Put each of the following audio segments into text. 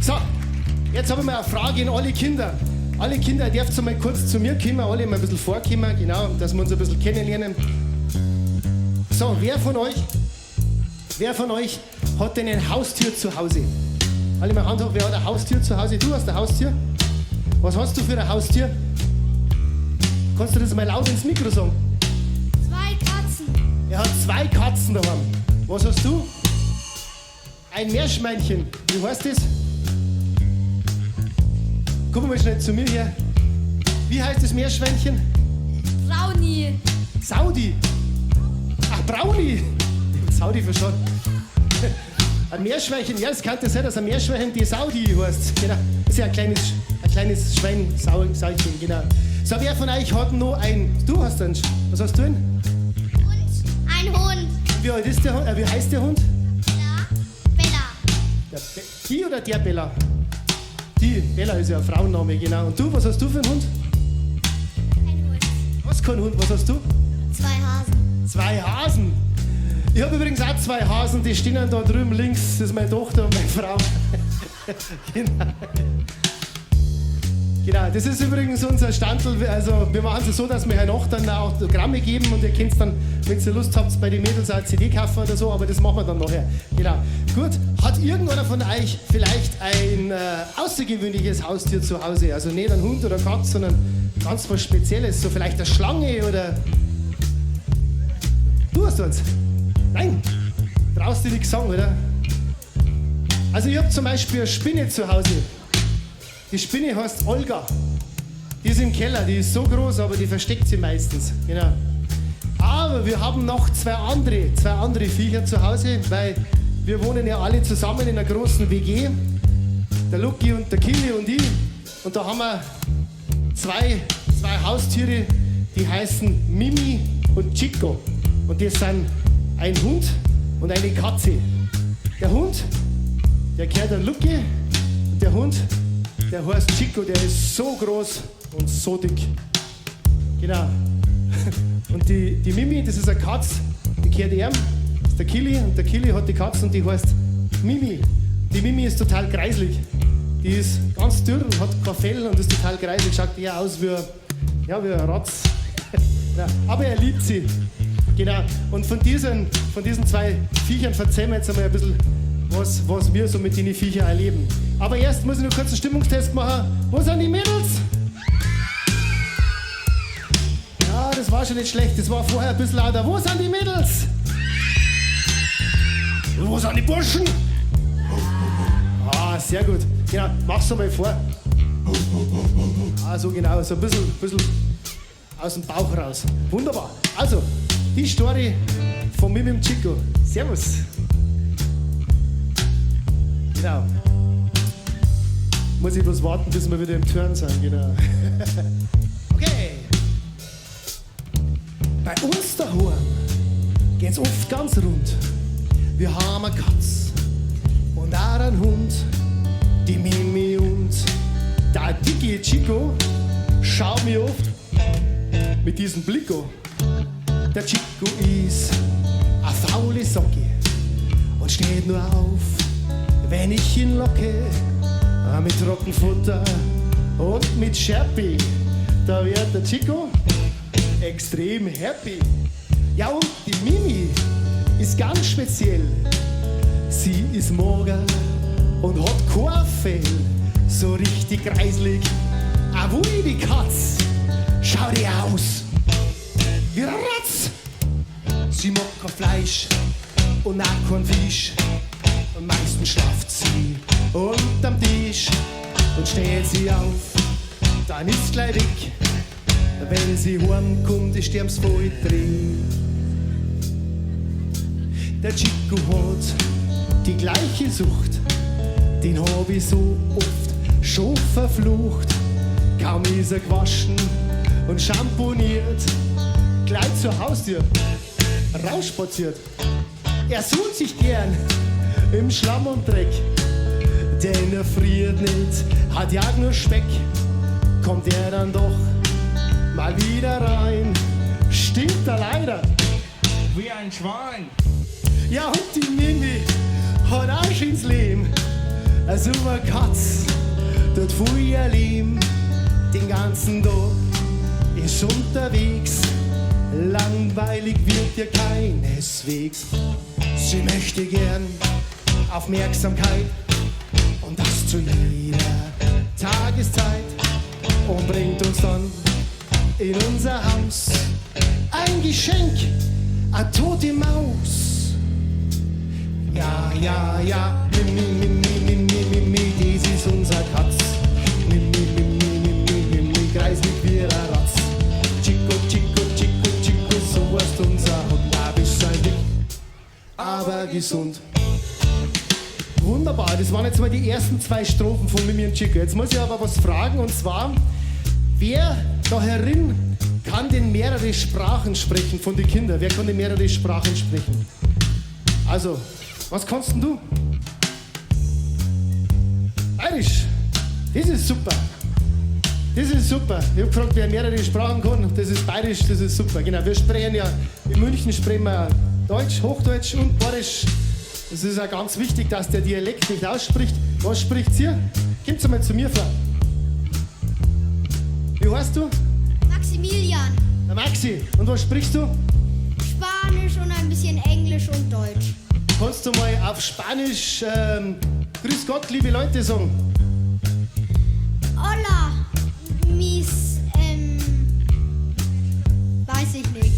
So, jetzt habe ich mal eine Frage an alle Kinder. Alle Kinder dürft mal kurz zu mir kommen, alle mal ein bisschen vorkommen, genau, dass wir uns ein bisschen kennenlernen. So, wer von euch hat denn ein Haustier zu Hause? Alle mal Hand hoch, wer hat ein Haustier zu Hause? Du hast ein Haustier? Was hast du für ein Haustier? Kannst du das mal laut ins Mikro sagen? 2 Katzen. Er hat 2 Katzen daheim. Was hast du? Ein Meerschweinchen. Wie heißt das? Komm mal schnell zu mir her. Wie heißt das Meerschweinchen? Brownie. Saudi. Ach, Brownie. Ich hab Saudi verstanden. Ein Meerschweinchen, ja, es kann ja sein, dass ein Meerschweinchen die Saudi heißt. Genau. Das ist ja ein kleines Schwein, Sau, Sauchen, genau. So, wer von euch hat noch ein. Du hast einen. Was hast du denn? Hund. Ein Hund. Wie alt ist der Hund? Wie heißt der Hund? Ja. Bella. Die oder der Bella? Die Bella ist ja ein Frauenname, genau. Und du, was hast du für einen Hund? Ein Hund. Was, kein Hund? Was hast du? 2 Hasen. 2 Hasen. Ich hab übrigens auch 2 Hasen, die stehen da drüben links. Das ist meine Tochter und meine Frau. Genau. Genau, das ist übrigens unser Standl. Also wir machen es so, dass wir hernach dann auch Autogramme geben und ihr könnt dann, wenn ihr Lust habt, bei den Mädels auch eine CD kaufen oder so, aber das machen wir dann nachher. Genau. Gut, hat irgendeiner von euch vielleicht ein außergewöhnliches Haustier zu Hause? Also nicht ein Hund oder Katze, sondern ganz was Spezielles, so vielleicht eine Schlange oder... Du hast eins? Nein, brauchst du nichts sagen, oder? Also ich hab zum Beispiel eine Spinne zu Hause. Die Spinne heißt Olga. Die ist im Keller, die ist so groß, aber die versteckt sie meistens. Genau. Aber wir haben noch zwei andere Viecher zu Hause, weil wir wohnen ja alle zusammen in einer großen WG. Der Lucky und der Kili und ich. Und da haben wir zwei Haustiere, die heißen Mimi und Chico. Und das sind ein Hund und eine Katze. Der Hund, der gehört an Lucky. Und der Hund, der heißt Chico, der ist so groß und so dick. Genau. Und die Mimi, das ist eine Katze, die gehört ihm. Das ist der Kili und der Kili hat die Katze und die heißt Mimi. Die Mimi ist total kreislig. Die ist ganz dürr und hat kein Fell und ist total kreislig. Schaut eher aus wie ein Ratz. Ja, aber er liebt sie. Genau. Und von diesen 2 Viechern erzählen wir jetzt einmal ein bisschen, was wir so mit den Viechern erleben. Aber erst muss ich noch kurz einen Stimmungstest machen. Wo sind die Mädels? Ja, das war schon nicht schlecht. Das war vorher ein bisschen lauter. Wo sind die Mädels? Und wo sind die Burschen? Ah, sehr gut. Genau, mach's mal vor. Ah, so genau, so ein bisschen aus dem Bauch raus. Wunderbar. Also, die Story von Mimi und Chico. Servus. Genau. Muss ich bloß warten, bis wir wieder im Turn sind, genau. Okay. Bei uns daheim geht's oft ganz rund. Wir haben eine Katz und auch einen Hund, die Mimi und der dicke Chico schaut mich oft mit diesem Blick an. Der Chico ist eine faule Socke und steht nur auf, wenn ich ihn locke. Mit Trockenfutter und mit Sherpy. Da wird der Chico extrem happy. Ja, und die Mimi ist ganz speziell. Sie ist mager und hat kein Fell. So richtig kreislig, a die Katz. Schau die aus wie ein Ratz. Sie mag kein Fleisch und auch kein Fisch. Und meistens schlaft sie unterm Tisch und steht sie auf, dann ist's gleich weg. Wenn sie heimkommt, ist ihr's voll drin. Der Chico hat die gleiche Sucht, den hab ich so oft schon verflucht. Kaum ist er gewaschen und schamponiert, gleich zur Haustür rausspaziert. Er suhlt sich gern im Schlamm und Dreck, denn er friert nicht, hat ja nur Speck. Kommt er dann doch mal wieder rein, stinkt er leider wie ein Schwein. Ja, und die Mimi hat auch schönes Leben. Also eine Katz, dort viel ihr Leben, den ganzen Tag ist unterwegs. Langweilig wird ihr keineswegs. Sie möchte gern Aufmerksamkeit und das zu jeder Tageszeit und bringt uns dann in unser Haus ein Geschenk, eine tote Maus. Ja, ja, ja, mi, mi, mi, mi, mi, mi, mi, mi, das ist unser Katz. Mi, mi, mi, mi, mi, mi, mi, mi, kreislig wie ein Ratz. Chico, Chico, Chico, Chico, so heißt unser Hund, da bist du dick, aber gesund. Wunderbar, das waren jetzt mal die ersten zwei Strophen von Mimi und Chico. Jetzt muss ich aber was fragen und zwar, wer da herin kann denn mehrere Sprachen sprechen von den Kindern? Wer kann denn mehrere Sprachen sprechen? Also, was kannst denn du? Bayerisch. Das ist super. Das ist super. Ich habe gefragt, wer mehrere Sprachen kann. Das ist Bayerisch, das ist super. Genau, wir sprechen ja, in München sprechen wir Deutsch, Hochdeutsch und Bayerisch. Es ist auch ganz wichtig, dass der Dialekt nicht ausspricht. Was spricht ihr? Kommt einmal zu mir vor. Wie heißt du? Maximilian. Der Maxi. Und was sprichst du? Spanisch und ein bisschen Englisch und Deutsch. Kannst du mal auf Spanisch Grüß Gott, liebe Leute sagen? Hola, mis, weiß ich nicht.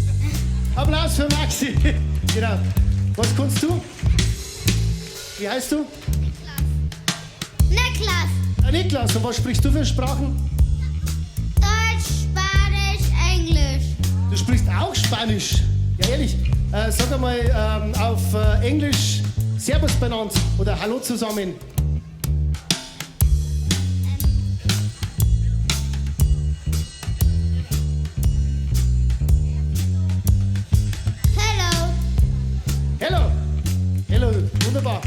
Applaus für Maxi. Genau. Was kannst du? Wie heißt du? Niklas. Niklas. Niklas, und was sprichst du für Sprachen? Deutsch, Spanisch, Englisch. Du sprichst auch Spanisch. Ja, ehrlich. Sag einmal auf Englisch Servus benannt oder Hallo zusammen. Hello. Hello. Hello, wunderbar.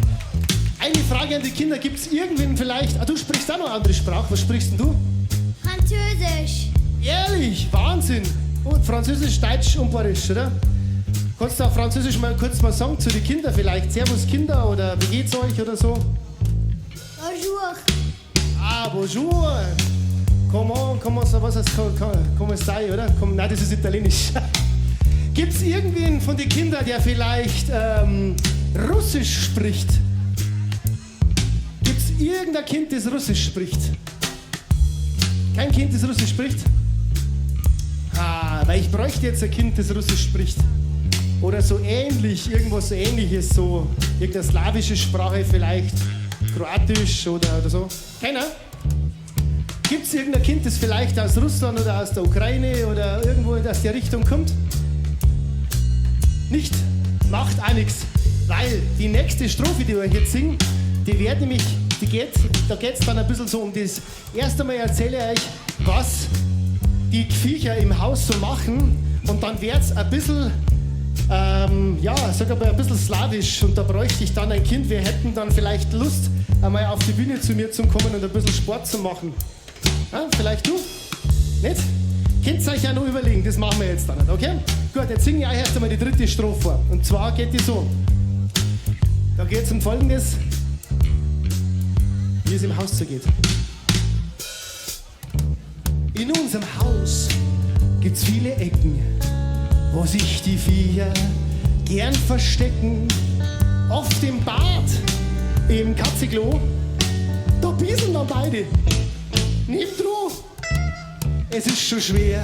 Eine Frage an die Kinder, gibt es irgendwen vielleicht... Ah, du sprichst auch noch eine andere Sprache. Was sprichst denn du? Französisch. Ehrlich, Wahnsinn. Und Französisch, Deutsch und Bayerisch, oder? Kannst du auf Französisch mal kurz mal sagen zu den Kindern vielleicht? Servus Kinder oder wie geht's euch oder so? Bonjour. Ah, bonjour. Comment, comment ça, was heißt, come stai, oder? Komm, nein, das ist Italienisch. Gibt's irgendwen von den Kindern, der vielleicht Russisch spricht? Gibt's irgendein Kind, das Russisch spricht? Kein Kind, das Russisch spricht? Ah, weil ich bräuchte jetzt ein Kind, das Russisch spricht. Oder so ähnlich, irgendwas so ähnliches, so irgendeine slawische Sprache vielleicht, Kroatisch oder so. Keiner? Gibt's irgendein Kind, das vielleicht aus Russland oder aus der Ukraine oder irgendwo aus der Richtung kommt? Nicht? Macht auch nix. Weil die nächste Strophe, die wir jetzt singen, die wird nämlich, die geht, da geht's dann ein bisschen so um das. Erst einmal erzähle ich euch, was die Viecher im Haus so machen und dann wird's ein bisschen, ja, sag mal, ein bisschen slawisch und da bräuchte ich dann ein Kind. Wir hätten dann vielleicht Lust, einmal auf die Bühne zu mir zu kommen und ein bisschen Sport zu machen. Ja, vielleicht du? Nicht? Könnt ihr euch ja noch überlegen, das machen wir jetzt dann nicht, okay? Gut, jetzt singe ich euch erst einmal die dritte Strophe vor. Und zwar geht die so. Da geht's um Folgendes, wie es im Haus zugeht. In unserem Haus gibt's viele Ecken, wo sich die Viecher gern verstecken. Oft im Bad, im Katzeklo, da bieseln dann beide. Nebendran. Es ist schon schwer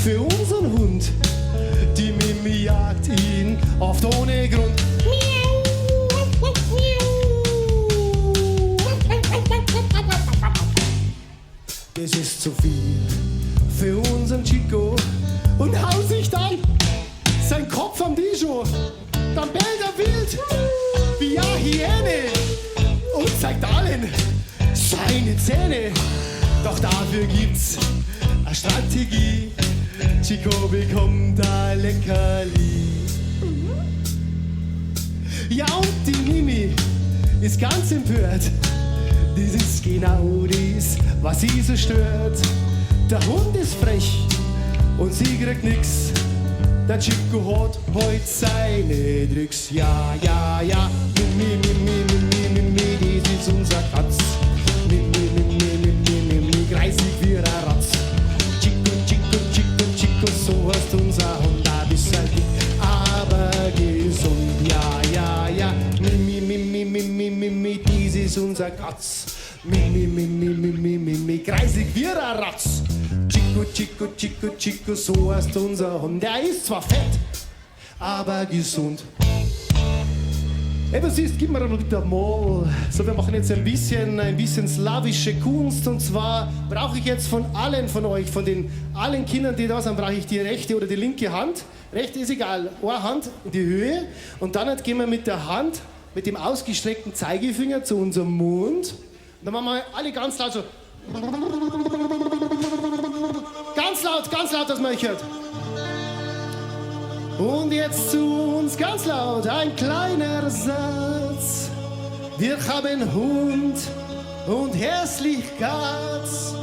für unseren Hund. Die Mimi jagt ihn oft ohne Grund. Das ist zu viel für unseren Chico und haut sich dann sein Kopf am Tisch an. Dann bellt er wild wie eine Hyäne und zeigt allen seine Zähne. Doch dafür gibt's eine Strategie. Chico bekommt ein Leckerli. Ja, und die Mimi ist ganz empört. Das ist genau das, was sie so stört. Der Hund ist frech und sie kriegt nix. Der Chico hat heut seine Tricks. Ja, ja, ja, mi, mi, mi, mi, mi, mi, mi, mi, das ist unser ist unser Katz. Mi, mi, mi, mi, mi, mi, mi, mi, kreisig wie ein Ratz. Chico, Chico, Chico, Chico, so heißt unser Hund. Der ist zwar fett, aber gesund. Ey, was ist? Gib mir bitte mal. So, wir machen jetzt ein bisschen slawische Kunst. Und zwar brauche ich jetzt von allen von euch, von den allen Kindern, die da sind, brauche ich die rechte oder die linke Hand. Rechte ist egal, eine Hand in die Höhe. Und dann gehen wir mit der Hand, mit dem ausgestreckten Zeigefinger zu unserem Mund. Und dann machen wir alle ganz laut so. Ganz laut, dass man euch hört. Und jetzt zu uns ganz laut ein kleiner Satz. Wir haben Hund und hässlich Katz.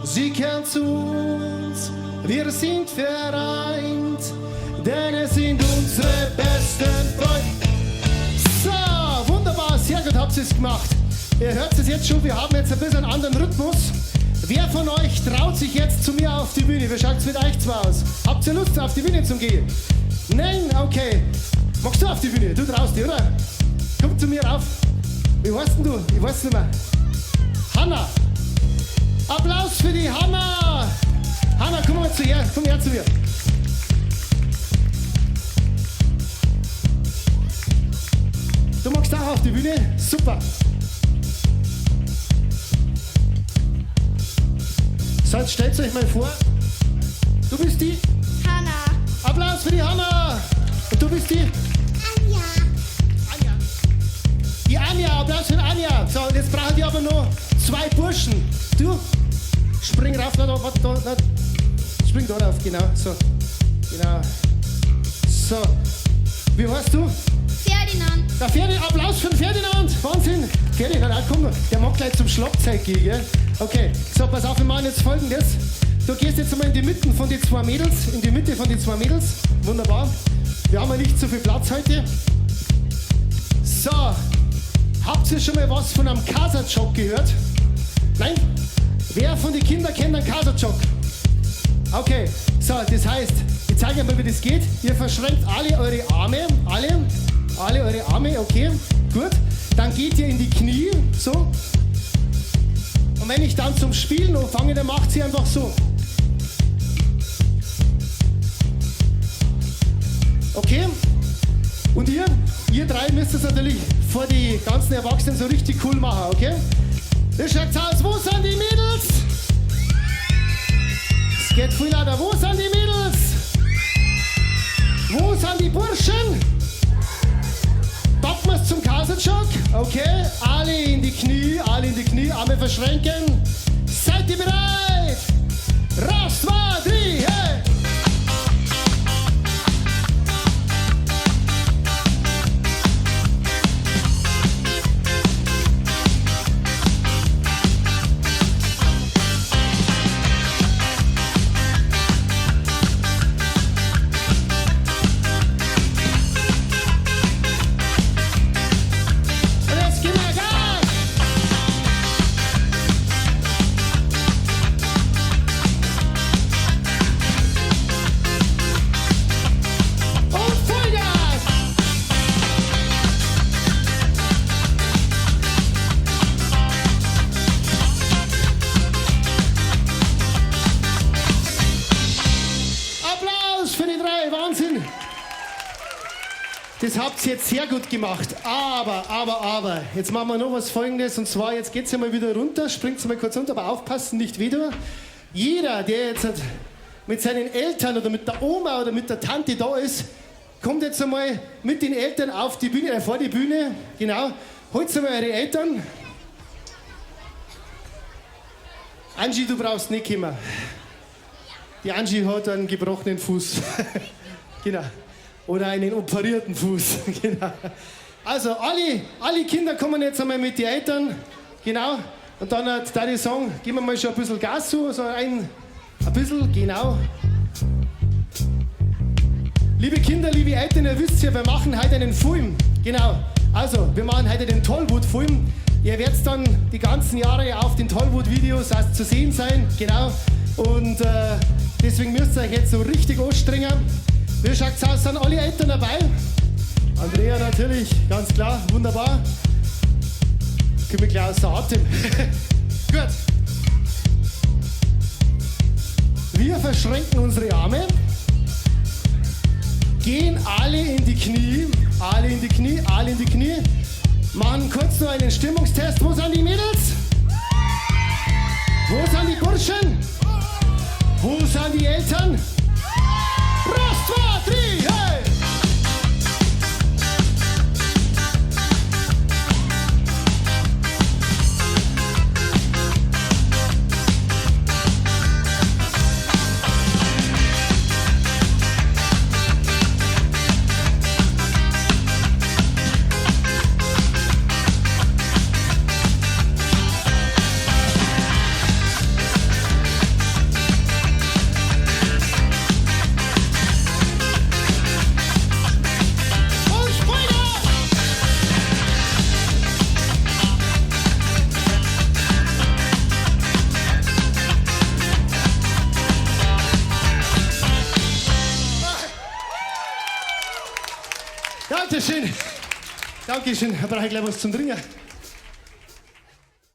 Sie kehren zu uns, wir sind vereint, denn es sind unsere besten Freunde. So, wunderbar, sehr gut habt ihr es gemacht. Ihr hört es jetzt schon, wir haben jetzt ein bisschen einen anderen Rhythmus. Wer von euch traut sich jetzt zu mir auf die Bühne? Wie schaut's mit euch zwei aus? Habt ihr Lust, auf die Bühne zu gehen? Nein? Okay. Magst du auf die Bühne? Du traust dich, oder? Komm zu mir rauf. Wie heißt denn du? Ich weiß nicht mehr. Hanna. Applaus für die Hanna. Hanna, komm mal zu ihr. Komm her zu mir. Du magst auch auf die Bühne? Super. So, jetzt stellt euch mal vor, du bist die? Hanna. Applaus für die Hanna. Und du bist die? Anja. Anja. Die Anja, Applaus für die Anja. So, und jetzt brauchen die aber noch zwei Burschen. Du, spring rauf, na, da, warte, da, na, spring da rauf, genau, so. Genau. So. Wie heißt du? Ferdinand. Der Ferdinand, Applaus für den Ferdinand. Wahnsinn. Ferdinand, ah, komm, der mag gleich zum Schlagzeug gehen, gell? Okay, so, pass auf, wir machen jetzt Folgendes. Du gehst jetzt einmal in die Mitte von den zwei Mädels. In die Mitte von den zwei Mädels. Wunderbar. Wir haben ja nicht so viel Platz heute. So, habt ihr schon mal was von einem Kasatschok gehört? Nein? Wer von den Kindern kennt einen Kasatschok? Okay, so, das heißt, ich zeige euch mal, wie das geht. Ihr verschränkt alle eure Arme, alle eure Arme, okay, gut. Dann geht ihr in die Knie, so. Und wenn ich dann zum Spielen anfange, dann macht sie einfach so. Okay? Und ihr drei müsst es natürlich vor die ganzen Erwachsenen so richtig cool machen, okay? Wie schaut's aus? Wo sind die Mädels? Es geht viel lauter. Wo sind die Mädels? Wo sind die Burschen? Packen wir's zum Kasatschok? Okay, alle in die Knie, alle in die Knie, Arme verschränken. Seid ihr bereit? Ras, zwei, drei, hey! Das habt ihr jetzt sehr gut gemacht, aber, jetzt machen wir noch was Folgendes, und zwar, jetzt geht's ja mal wieder runter, springt's mal kurz runter, aber aufpassen, nicht wieder. Jeder, der jetzt mit seinen Eltern oder mit der Oma oder mit der Tante da ist, kommt jetzt einmal mit den Eltern auf die Bühne, vor die Bühne, genau. Holt einmal eure Eltern. Angie, du brauchst nicht kommen. Die Angie hat einen gebrochenen Fuß. Genau. Oder einen operierten Fuß. Genau. Also alle Kinder kommen jetzt einmal mit den Eltern. Genau. Und dann hat da die sagen, geben wir mal schon ein bisschen Gas zu. So ein bisschen, genau. Liebe Kinder, liebe Eltern, ihr wisst ja, wir machen heute einen Film. Genau. Also, wir machen heute den Tollwut-Film. Ihr werdet dann die ganzen Jahre auf den Tollwut-Videos zu sehen sein. Genau. Und deswegen müsst ihr euch jetzt so richtig anstrengen. Wie schaut's aus? Sind alle Eltern dabei? Andrea natürlich, ganz klar, wunderbar. Komm ich gleich außer Atem. Gut. Wir verschränken unsere Arme, gehen alle in die Knie, alle in die Knie, alle in die Knie, machen kurz noch einen Stimmungstest. Wo sind die Mädels? Wo sind die Burschen? Wo sind die Eltern? Raz, zwei, drei, hey! Und Springer! Dankeschön. Dankeschön. Da brauche ich gleich was zum Trinken.